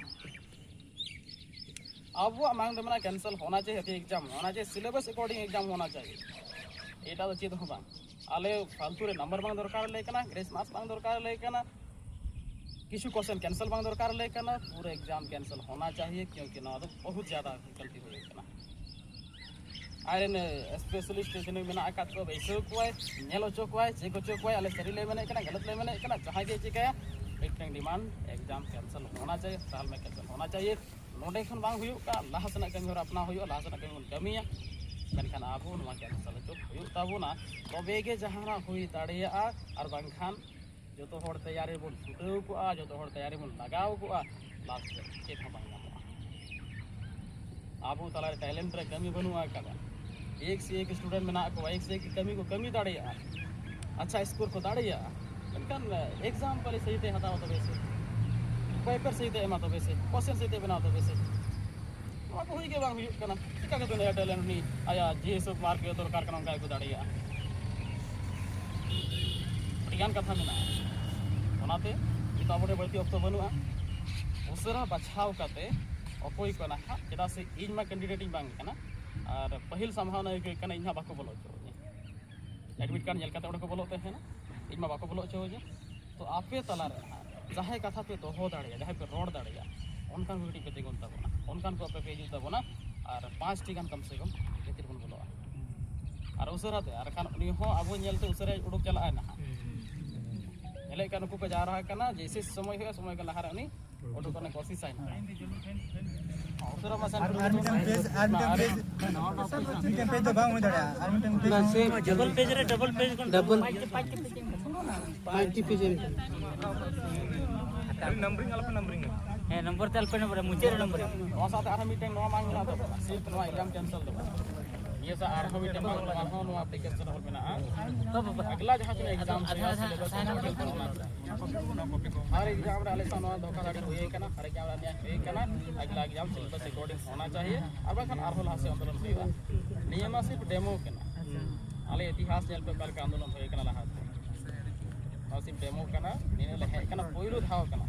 ᱟᱵᱚᱣᱟᱜ ᱢᱟᱝ ᱫᱚ ᱢᱮᱱᱟᱜᱼᱟ, ᱠᱮᱱᱥᱮᱞ ᱦᱳᱱᱟ ᱪᱟᱦᱤᱭᱮ, ᱮᱠᱡᱟᱢ ᱦᱳᱱᱟ ᱪᱟᱦᱤᱭᱮ, ᱥᱤᱞᱮᱵᱟᱥ ᱮᱠᱚᱨᱰᱤᱝ ᱮᱠᱡᱟᱢ ᱦᱳᱱᱟ ᱪᱟᱦᱤᱭᱮ᱾ ᱮᱴᱟᱜ ᱫᱚ ᱪᱮᱫ ᱦᱚᱸ ᱵᱟᱝ᱾ ᱟᱞᱮ ᱯᱷᱟᱞᱛᱩ ᱨᱮ ᱱᱟᱢᱵᱟᱨ ᱵᱟᱝ ᱫᱚᱨᱠᱟᱨ ᱞᱮ ᱠᱟᱱᱟ, ᱜᱨᱮᱥ ᱢᱟᱨᱠᱥ ᱵᱟᱝ ᱫᱚᱨᱠᱟᱨ ᱞᱮ ᱠᱟᱱᱟ, ᱠᱤᱪᱷᱩ ᱠᱚᱥᱪᱮᱱ ᱠᱮᱱᱥᱮᱞ ᱵᱟᱝ ᱫᱚᱨᱠᱟᱨ ᱞᱮ ᱠᱟᱱᱟ, ᱯᱩᱨᱟᱹ ᱮᱠᱡᱟᱢ ᱠᱮᱱᱥᱮᱞ ᱦᱳᱱᱟ ᱪᱟᱦᱤᱭᱮ, ᱠᱤᱭᱩᱸᱠᱤ ᱱᱚᱣᱟ ᱫᱚ ᱵᱚᱦᱩᱛ ᱡᱟᱫᱟ ᱜᱟᱞᱛᱤ ᱦᱩᱭ ᱟᱠᱟᱱᱟ᱾ ᱟᱡᱨᱮᱱ ᱥᱯᱮᱥᱟᱞᱤᱥᱴ ᱡᱟᱦᱟᱸᱭ ᱢᱮᱱᱟᱜ ᱟᱠᱟᱫ ᱠᱚᱣᱟ, ᱵᱟᱹᱭᱥᱟᱹᱣ ᱠᱚᱣᱟᱭ, ᱧᱮᱞ ᱦᱚᱪᱚ ᱠᱚᱣᱟᱭ, ᱪᱮᱠ ᱦᱚᱪᱚ ᱠᱚᱣᱟᱭ, ᱟᱞᱮ ᱥᱟᱹᱨᱤ ᱞᱮ ᱢᱮᱱᱮᱫ ᱠᱟᱱᱟ, ᱜᱟᱞᱟᱛ ᱞᱮ ᱢᱮᱱᱮᱫ ᱠᱟᱱᱟ, ᱡᱟᱦᱟᱸᱭ ᱜᱮ ᱪᱤᱠᱟᱹᱭᱟ, ᱢᱤᱫᱴᱟᱝ ᱰᱤᱢᱟᱱᱰ, ᱮᱠᱡᱟᱢ ᱠᱮᱱᱥᱮᱞ ᱦᱳᱱᱟ ᱪᱟᱦᱤᱭᱮ, ᱥᱟᱞ ᱢᱮ ᱠᱮᱱᱥᱮᱞ ᱦᱳᱱᱟ ᱪᱟᱦᱤᱭᱮ᱾ ᱱᱚᱰᱮ ᱠᱷᱚᱱ ᱵᱟᱝ ᱦᱩᱭᱩᱜ ᱠᱟᱱᱟ, ᱞᱟᱦᱟ ᱥᱮᱱᱟᱜ ᱠᱟᱹᱢᱤ ᱦᱚᱨᱟ ᱟᱯᱱᱟᱣ ᱦᱩᱭᱩᱜᱼᱟ, ᱞᱟᱦᱟ ᱥᱮᱱᱟᱜ ᱠᱟᱹᱢᱤ ᱵᱚᱱ ᱠᱟᱹᱢᱤᱭᱟ, ᱢᱮᱱᱠᱷᱟᱱ ᱟᱵᱚ ᱱᱚᱣᱟ ᱠᱮᱱᱥᱮᱞ ᱦᱚᱪᱚ ᱦᱩᱭᱩᱜ ᱛᱟᱵᱚᱱᱟ, ᱛᱚᱵᱮ ᱜᱮ ᱡᱟᱦᱟᱱᱟᱜ ᱦᱩᱭ ᱫᱟᱲᱮᱭᱟᱜᱼᱟ᱾ ᱟᱨ ᱵᱟᱝᱠᱷᱟᱱ ᱡᱚᱛᱚ ᱦᱚᱲ ᱛᱮᱭᱟᱨᱤ ᱵᱚᱱ ᱪᱷᱩᱴᱟᱹᱣ ᱠᱚᱜᱼᱟ, ᱡᱚᱛᱚ ᱦᱚᱲ ᱛᱮᱭᱟᱨᱤ ᱵᱚᱱ ᱞᱟᱜᱟᱣ ᱠᱚᱜᱼᱟ, ᱞᱟᱥᱴ ᱨᱮ ᱪᱮᱫ ᱦᱚᱸ ᱵᱟᱝ ᱧᱟᱢᱚᱜᱼᱟ᱾ ᱟᱵᱚ ᱛᱟᱞᱟᱨᱮ ᱴᱮᱞᱮᱱᱴ ᱨᱮ ᱠᱟᱹᱢᱤ ᱵᱟᱹᱱᱩᱜ ᱟᱠᱟᱫᱟ᱾ ᱮᱠ ᱥᱮ ᱮᱠ ᱥᱴᱩᱰᱮᱱᱴ ᱢᱮᱱᱟᱜ ᱠᱚᱣᱟ, ᱮᱠ ᱥᱮ ᱮᱠ ᱠᱟᱹᱢᱤ ᱠᱚ ᱠᱟᱹᱢᱤ ᱫᱟᱲᱮᱭᱟᱜᱼᱟ, ᱟᱪᱪᱷᱟ ᱥᱠᱳᱨ ᱠᱚ ᱫᱟᱲᱮᱭᱟᱜᱼᱟ, ᱢᱮᱱᱠᱷᱟᱱ ᱮᱠᱡᱟᱢ ᱯᱟᱞᱮ ᱥᱟᱹᱦᱤ ᱛᱮ ᱦᱟᱛᱟᱣᱟ ᱛᱚᱵᱮ ᱥᱮ, ᱯᱮᱯᱟᱨ ᱥᱟᱹᱦᱤ ᱛᱮ ᱮᱢᱟ ᱛᱚᱵᱮ ᱥᱮ, ᱠᱚᱥᱪᱮᱱ ᱥᱟᱹᱦᱤ ᱛᱮ ᱵᱮᱱᱟᱣ ᱛᱚᱵᱮ ᱥᱮ, ᱱᱚᱣᱟ ᱠᱚ ᱦᱩᱭ ᱜᱮ ᱵᱟᱝ ᱦᱩᱭᱩᱜ ᱠᱟᱱᱟ᱾ ᱪᱤᱠᱟ ᱠᱟᱛᱮ ᱱᱩᱭ ᱴᱮᱞᱮᱱᱴ ᱩᱱᱤ ᱟᱭᱟᱜ ᱡᱮ ᱦᱤᱥᱟᱹᱵ ᱢᱟᱨᱠ ᱫᱚᱨᱠᱟᱨ ᱠᱟᱱᱟ ᱚᱱᱠᱟ ᱜᱮᱠᱚ ᱫᱟᱲᱮᱭᱟᱜᱼᱟ? ᱟᱹᱰᱤᱜᱟᱱ ᱠᱟᱛᱷᱟ ᱢᱮᱱᱟᱜᱼᱟ᱾ ᱚᱱᱟᱛᱮ ᱱᱤᱛᱚᱜ ᱟᱵᱚ ᱴᱷᱮᱱ ᱵᱟᱹᱲᱛᱤ ᱚᱠᱛᱚ ᱵᱟᱹᱱᱩᱜᱼᱟ᱾ ᱩᱥᱟᱹᱨᱟ ᱵᱟᱪᱷᱟᱣ ᱠᱟᱛᱮ ᱚᱠᱚᱭ ᱠᱚ ᱱᱟᱦᱟᱜ, ᱪᱮᱫᱟᱜ ᱥᱮ ᱤᱧ ᱢᱟ ᱠᱮᱱᱰᱤᱰᱮᱴ ᱤᱧ ᱵᱟᱝ ᱠᱟᱱᱟ, ᱟᱨ ᱯᱟᱹᱦᱤᱞ ᱥᱟᱢᱵᱷᱟᱣᱱᱟ ᱟᱹᱭᱠᱟᱹᱜ ᱠᱟᱱᱟ ᱤᱧ ᱦᱟᱸᱜ ᱵᱟᱠᱚ ᱵᱚᱞᱚ ᱦᱚᱪᱚᱣᱟᱹᱧᱟ, ᱮᱰᱢᱤᱴ ᱠᱟᱨᱰ ᱧᱮᱞ ᱠᱟᱛᱮ ᱚᱸᱰᱮ ᱠᱚ ᱵᱚᱞᱚᱜ ᱛᱟᱦᱮᱱᱟ, ᱤᱧ ᱢᱟ ᱵᱟᱠᱚ ᱵᱚᱞᱚ ᱦᱚᱪᱚᱣᱟᱹᱧᱟ᱾ ᱛᱚ ᱟᱯᱮ ᱛᱟᱞᱟᱨᱮ ᱱᱟᱦᱟᱜ ᱡᱟᱦᱟᱸᱭ ᱠᱟᱛᱷᱟ ᱯᱮ ᱫᱚᱦᱚ ᱫᱟᱲᱮᱭᱟᱜᱼᱟ, ᱡᱟᱦᱟᱸᱭ ᱯᱮ ᱨᱚᱲ ᱫᱟᱲᱮᱭᱟᱜᱼᱟ, ᱚᱱᱠᱟᱱ ᱠᱚ ᱠᱟᱹᱴᱤᱡ ᱯᱮ ᱛᱤᱸᱜᱩᱱ ᱛᱟᱵᱚᱱᱟ, ᱚᱱᱠᱟᱱ ᱠᱚ ᱟᱯᱮ ᱯᱮ ᱦᱤᱡᱩᱜ ᱛᱟᱵᱚᱱᱟ᱾ ᱟᱨ ᱯᱟᱸᱪᱴᱤ ᱜᱟᱱ ᱠᱚᱢ ᱥᱮ ᱠᱚᱢ ᱵᱷᱤᱛᱤᱨ ᱵᱚᱱ ᱵᱚᱞᱚᱜᱼᱟ᱾ ᱟᱨ ᱩᱥᱟᱹᱨᱟ ᱛᱮ, ᱟᱨ ᱠᱷᱟᱱ ᱩᱱᱤ ᱦᱚᱸ ᱟᱵᱚ ᱧᱮᱞᱛᱮ ᱩᱥᱟᱹᱨᱟᱭ ᱩᱰᱩᱠ ᱪᱟᱞᱟᱜᱼᱟᱭ ᱱᱟᱦᱟᱜ᱾ ᱧᱮᱞᱮᱫ ᱠᱟᱱ ᱱᱩᱠᱩ ᱠᱚ ᱡᱟᱣᱨᱟ ᱟᱠᱟᱱᱟ, ᱡᱮᱭᱥᱮ ᱥᱚᱢᱚᱭ ᱦᱩᱭᱩᱜᱼᱟ, ᱥᱚᱢᱚᱭ ᱠᱚ ᱞᱟᱦᱟᱨᱮ ᱩᱱᱤ ᱚᱰᱚᱠ ᱨᱮᱱᱟᱜ ᱠᱳᱥᱤᱥ ᱟᱭ ᱱᱟᱦᱟᱜ᱾ ᱩᱥᱟᱹᱨᱟ ᱢᱟᱪᱷᱟ ᱟᱨ, ᱟᱨ ᱢᱤᱫᱴᱟᱝ ᱯᱮᱡᱽ, ᱟᱨ ᱢᱤᱫᱴᱟᱝ ᱯᱮᱡᱽ, ᱢᱤᱫᱴᱟᱝ ᱯᱮᱡᱽ ᱫᱚ ᱵᱟᱝ ᱦᱩᱭ ᱫᱟᱲᱮᱭᱟᱜᱼᱟ᱾ ᱟᱨ ᱢᱤᱫᱴᱟᱝ ᱯᱮᱡᱽ ᱥᱮ ᱰᱚᱵᱚᱞ ᱯᱮᱡᱽ ᱨᱮ ᱰᱚᱵᱚᱞ ᱯᱮᱡᱽ ᱠᱷᱚᱱ ᱰᱚᱵᱚᱞ ᱯᱟᱸᱪᱴᱤ ᱯᱮᱡᱽ ᱨᱮ᱾ ᱱᱟᱢᱵᱟᱨᱤᱝ ᱟᱞᱚᱯᱮ ᱱᱟᱢᱵᱟᱨᱤᱝ᱾ ᱦᱮᱸ, ᱱᱚᱢᱵᱚᱨ ᱛᱮ ᱟᱞᱚᱯᱮ ᱱᱟᱢᱵᱟᱨᱤᱝ, ᱢᱩᱪᱟᱹᱫ ᱨᱮ ᱱᱚᱢᱵᱚᱨᱤᱝ᱾ ᱱᱚᱣᱟ ᱥᱟᱶᱛᱮ ᱟᱨᱦᱚᱸ ᱢᱤᱫᱴᱟᱝ ᱱᱚᱣᱟ ᱵᱟᱝ ᱢᱮᱱᱟᱜ ᱛᱟᱵᱚᱱᱟ, ᱥᱤᱨᱯ ᱱᱚᱣᱟ ᱮᱠᱡᱟᱢ ᱠᱮᱱᱥᱮᱞ ᱫᱚ ᱵᱟᱝ᱾ ᱱᱤᱭᱟᱹ ᱥᱟᱶ ᱟᱨᱦᱚᱸ ᱢᱤᱫᱴᱟᱝ ᱱᱚᱣᱟ ᱦᱚᱸ ᱱᱚᱣᱟ ᱟᱯᱞᱤᱠᱮᱥᱚᱱ ᱨᱮ ᱢᱮᱱᱟᱜᱼᱟ᱾ ᱟᱜᱽᱞᱟ ᱡᱟᱦᱟᱸ ᱛᱤᱱᱟᱹᱜ ᱮᱠᱡᱟᱢ ᱦᱩᱭᱩᱜᱼᱟ, ᱥᱤᱞᱮᱵᱟᱥ ᱨᱮ ᱚᱱᱟ ᱦᱟᱨ ᱮᱠᱡᱟᱢ ᱨᱮ ᱟᱞᱮ ᱥᱟᱶ ᱱᱚᱣᱟ ᱫᱷᱳᱠᱟᱫᱷᱟᱲᱤ ᱦᱩᱭ ᱠᱟᱱᱟ, ᱦᱟᱨ ᱮᱠᱡᱟᱢ ᱨᱮ ᱟᱱᱭᱟᱭ ᱦᱩᱭ ᱠᱟᱱᱟ, ᱟᱜᱽᱞᱟ ᱮᱠᱡᱟᱢ ᱥᱤᱞᱮᱵᱟᱥ ᱮᱠᱚᱨᱰᱤᱝ ᱦᱳᱱᱟ ᱪᱟᱦᱤᱭᱮ, ᱟᱨ ᱵᱟᱝᱠᱷᱟᱱ ᱟᱨᱦᱚᱸ ᱞᱟᱦᱟ ᱥᱮᱫ ᱟᱱᱫᱳᱞᱚᱱ ᱦᱩᱭᱩᱜᱼᱟ᱾ ᱱᱤᱭᱟᱹ ᱢᱟ ᱥᱤᱨᱯ ᱰᱮᱢᱳ ᱠᱟᱱᱟ᱾ ᱟᱞᱮ ᱤᱛᱤᱦᱟᱥ ᱧᱮᱞ ᱯᱮ ᱚᱠᱟ ᱞᱮᱠᱟ ᱟᱱᱫᱳᱞᱚᱱ ᱦᱩᱭ ᱠᱟᱱᱟ ᱞᱟᱦᱟ ᱛᱮ᱾ ᱱᱚᱣᱟ ᱥᱤᱨᱯ ᱰᱮᱢᱳ ᱠᱟᱱᱟ, ᱱᱤᱭᱟᱹ ᱞᱮ ᱦᱮᱡ ᱠᱟᱱᱟ, ᱯᱳᱭᱞᱳ ᱫᱷᱟᱣ ᱠᱟᱱᱟ᱾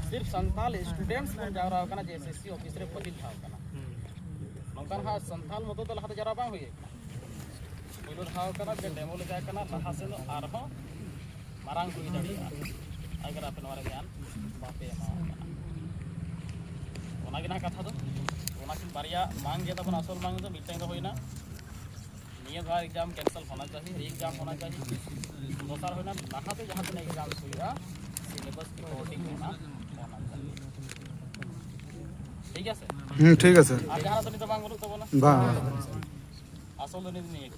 ᱥᱤᱨᱯ ᱥᱟᱱᱛᱟᱞ ᱥᱴᱩᱰᱮᱱᱴᱥ ᱵᱚᱱ ᱡᱟᱣᱨᱟ ᱟᱠᱟᱱᱟ ᱡᱮ ᱮᱥ ᱮᱥ ᱥᱤ ᱚᱯᱷᱤᱥ ᱨᱮ ᱯᱟᱹᱦᱤᱞ ᱫᱷᱟᱣ ᱠᱟᱱᱟ᱾ ᱱᱚᱝᱠᱟᱱ ᱦᱟᱸᱜ ᱥᱟᱱᱛᱟᱞ ᱢᱚᱛᱚ ᱫᱚ ᱞᱟᱦᱟ ᱫᱚ ᱡᱟᱣᱨᱟ ᱵᱟᱝ ᱦᱩᱭ ᱠᱟᱱᱟ᱾ ᱯᱳᱭᱞᱳ ᱫᱷᱟᱣ ᱠᱟᱱᱟ, ᱡᱮ ᱰᱮᱢᱳ ᱞᱮᱠᱟ ᱠᱟᱱᱟ, ᱞᱟᱦᱟ ᱥᱮᱫ ᱫᱚ ᱟᱨᱦᱚᱸ ᱢᱟᱨᱟᱝ ᱦᱩᱭ ᱫᱟᱲᱮᱭᱟᱜᱼᱟ᱾ ᱟᱜᱟᱨ ᱟᱯᱮ ᱱᱚᱣᱟ ᱨᱮ ᱜᱮᱭᱟᱱ ᱵᱟᱯᱮ ᱮᱢᱟ ᱠᱟᱱᱟ᱾ ᱚᱱᱟᱜᱮ ᱱᱟᱦᱟᱜ ᱠᱟᱛᱷᱟ ᱫᱚ, ᱚᱱᱟ ᱠᱤᱱ ᱵᱟᱨᱭᱟ ᱢᱟᱝ ᱜᱮ ᱛᱟᱵᱚᱱ ᱟᱥᱚᱞ ᱢᱟᱝ ᱫᱚ ᱢᱤᱫᱴᱟᱝ ᱫᱚ ᱦᱩᱭᱱᱟ, ᱱᱤᱭᱟᱹ ᱫᱷᱟᱣ ᱮᱠᱡᱟᱢ ᱠᱮᱱᱥᱮᱞ ᱦᱳᱱᱟ ᱪᱟᱦᱤᱭᱮ, ᱨᱤ ᱮᱠᱡᱟᱢ ᱦᱳᱱᱟ ᱪᱟᱦᱤᱭᱮ᱾ ᱫᱚᱥᱟᱨ ᱦᱩᱭᱱᱟ, ᱞᱟᱦᱟᱛᱮ ᱡᱟᱦᱟᱸ ᱛᱤᱱᱟᱹᱜ ᱮᱠᱡᱟᱢ ᱦᱩᱭᱩᱜᱼᱟ, ᱥᱤᱞᱮᱵᱟᱥ ᱮᱠᱚᱨᱰᱤᱝ ᱦᱳᱱᱟ, ᱦᱳᱱᱟ ᱪᱟᱦᱤᱭᱮ᱾ ᱴᱷᱤᱠ ᱟᱪᱷᱮ? ᱦᱩᱸ, ᱴᱷᱤᱠ ᱟᱪᱷᱮ᱾ ᱟᱨ ᱡᱟᱦᱟᱱᱟᱜ ᱫᱚ ᱱᱤᱛᱚᱜ ᱵᱟᱝ ᱵᱟᱹᱱᱩᱜ ᱛᱟᱵᱚᱱᱟ? ᱵᱟᱝ, ᱵᱟᱝ᱾ ᱟᱥᱚᱞ ᱫᱚ ᱱᱤᱛ ᱱᱤᱭᱟᱹ ᱜᱮ᱾